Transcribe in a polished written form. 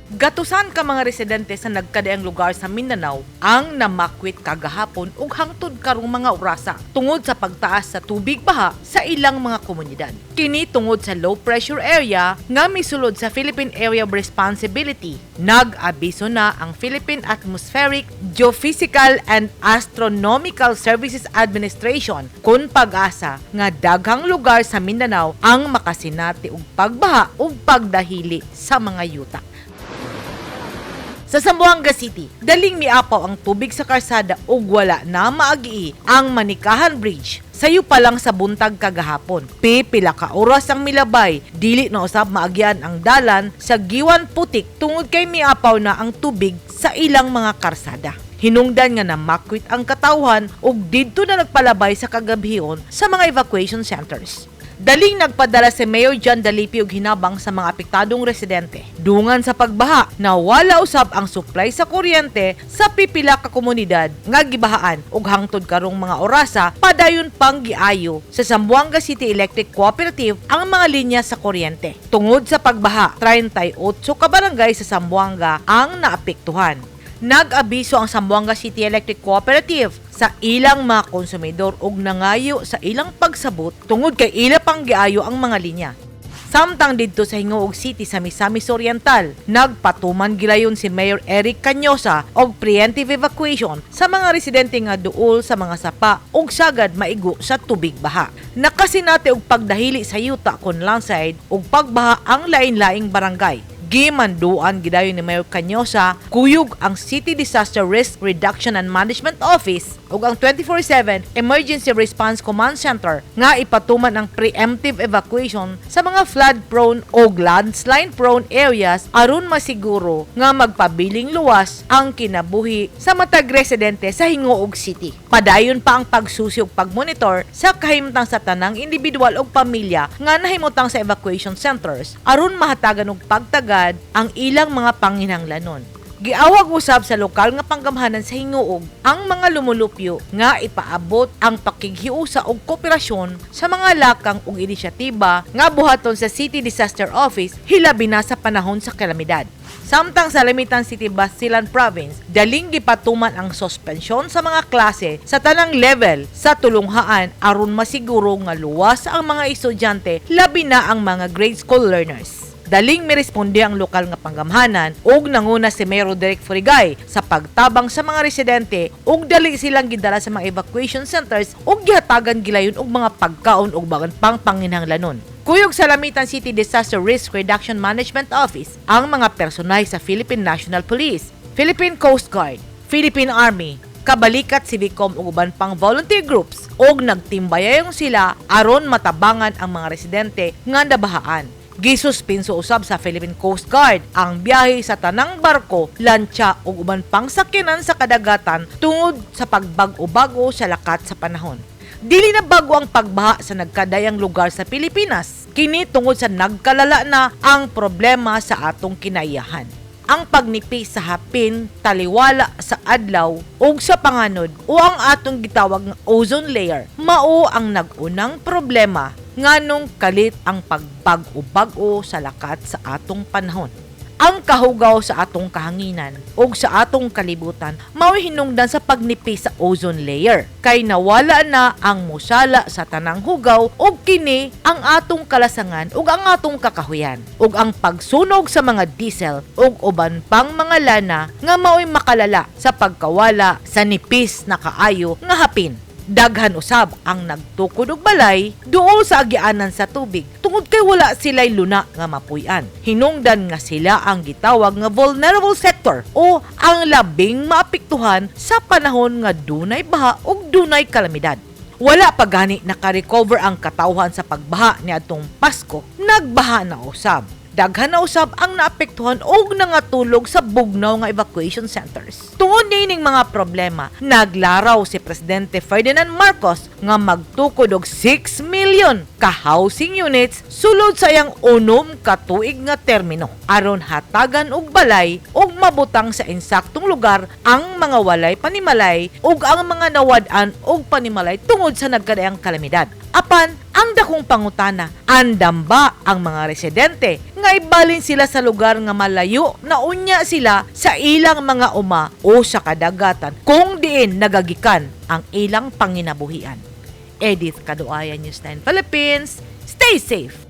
Gatusan ka mga residente sa nagkadaiyang lugar sa Mindanao ang namakwit kagahapon ug hangtod karong mga orasa tungod sa pagtaas sa tubig baha sa ilang mga komunidad. Kini tungod sa low pressure area nga misulod sa Philippine Area of Responsibility. Nag-abiso na ang Philippine Atmospheric, Geophysical and Astronomical Services Administration kon PAGASA nga daghang lugar sa Mindanao ang makasinati og pagbaha ug pagdahili sa mga yuta. Sa Zamboanga City, daling miapaw ang tubig sa karsada ug wala na maagi ang Manikahan Bridge. Sayo pa lang sa buntag kagahapon. Pipila ka oras ang milabay, dili na usab maagian ang dalan sa Guiuan, Putik tungod kay miapaw na ang tubig sa ilang mga karsada. Hinungdan nga namakwit ang katawhan ug didto na nagpalabay sa kagabhion sa mga evacuation centers. Daling nagpadala si Mayor John Dalipi og hinabang sa mga apektadong residente. Dungan sa pagbaha, nawala usab ang supply sa kuryente sa pipila ka komunidad nga gibahaan ug hangtod karong mga orasa, padayon pang giayo sa Zamboanga City Electric Cooperative ang mga linya sa kuryente. Tungod sa pagbaha, 38 ka barangay sa Zamboanga ang naapektuhan. Nag-abiso ang Zamboanga City Electric Cooperative sa ilang mga konsumidor ug nangayo sa ilang pagsabot tungod kay ila pang giayo ang mga linya. Samtang didto sa Gingoog City sa Misamis Oriental, nagpatuman gilayon si Mayor Eric Cañosa og preemptive evacuation sa mga residente nga duol sa mga sapa ug sagad maigo sa tubig baha. Nakasinati og pagdahili sa yuta kon landslide ug pagbaha ang lain-laing barangay. Gimanduan gidayon ni Mayor Cañosa kuyog ang City Disaster Risk Reduction and Management Office ug ang 24/7 Emergency Response Command Center nga ipatuman ang preemptive evacuation sa mga flood-prone o landslide-prone areas aron masiguro nga magpabiling luwas ang kinabuhi sa matag residente sa Gingoog City. Padayon pa ang pagsusi ug pagmonitor sa kahimtang sa tanang individual ug pamilya nga nahimutang sa evacuation centers aron mahatagan og pagtagad ang ilang mga panginahanglanon. Giawhag usab sa lokal nga panggamhanan sa Gingoog ang mga lumulupyo nga ipaabot ang pakighiusa og kooperasyon sa mga lakang ug inisyatiba nga buhaton sa City Disaster Office, hilabi na sa panahon sa kalamidad. Samtang sa Lamitan City, Basilan Province, daling gipatuman ang suspensyon sa mga klase sa tanang level sa tulunghaan aron masiguro nga luwas ang mga estudyante, labi na ang mga grade school learners. Daling miresponde ang lokal nga panggamhanan ug nanguna si Mayor Roderick Furigay sa pagtabang sa mga residente ug dali silang gidala sa mga evacuation centers ug gihatagan gilayon og mga pagkaon ug uban pang panginahanglanon. Kuyog sa Lamitan City Disaster Risk Reduction Management Office, ang mga personay sa Philippine National Police, Philippine Coast Guard, Philippine Army, Kabalikat Civicom ug uban pang volunteer groups ug nagtimbayayong sila aron matabangan ang mga residente nga nabahaan. Gisuspinso usab sa Philippine Coast Guard ang biyahe sa tanang barko, lantsa ug uban pang sakyanan sa kadagatan tungod sa pagbag-o-bago sa lakat sa panahon. Dili na bago ang pagbaha sa nagkadayang lugar sa Pilipinas. Kini tungod sa nagkalala na ang problema sa atong kinaiyahan. Ang pagnipis sa hapin taliwala sa adlaw ug sa panganod o ang atong gitawag nga ozone layer mao ang nag-unang problema nganong kalit ang pagbag-o-bag-o sa lakat sa atong panahon. Ang kahugaw sa atong kahanginan ug sa atong kalibutan mao'y hinungdan sa pagnipis sa ozone layer kay nawala na ang musala sa tanang hugaw ug kini ang atong kalasangan ug ang atong kakahuyan, ug ang pagsunog sa mga diesel ug uban pang mga lana nga mao'y makalala sa pagkawala sa nipis na kaayo nga hapin. Daghan usab ang nagtukod og balay duol sa agianan sa tubig tungod kay wala sila'y luna nga mapuy-an. Hinungdan nga sila ang gitawag nga vulnerable sector o ang labing maapektuhan sa panahon nga dunay baha ug dunay kalamidad. Wala pa gani naka-recover ang katawhan sa pagbaha niadtong Pasko, nagbaha na usab. Daghan na usab ang naapektuhan og nangatulog sa bugnaw nga evacuation centers. Tungod niining mga problema, naglaraw si Presidente Ferdinand Marcos nga magtukod og 6 million ka housing units sulod sa iyang 6 ka tuig nga termino aron hatagan og balay ug mabutang sa insaktong lugar ang mga walay panimalay ug ang mga nawad-an og panimalay tungod sa nagkadaiyang kalamidad. Apan Ang dakong pangutana, andam ba ang mga residente nga ibalin sila sa lugar nga malayo na unya sila sa ilang mga uma o sa kadagatan kung diin nagagikan ang ilang panginabuhian? Edith Kaduaya, News 9 Philippines. Stay safe!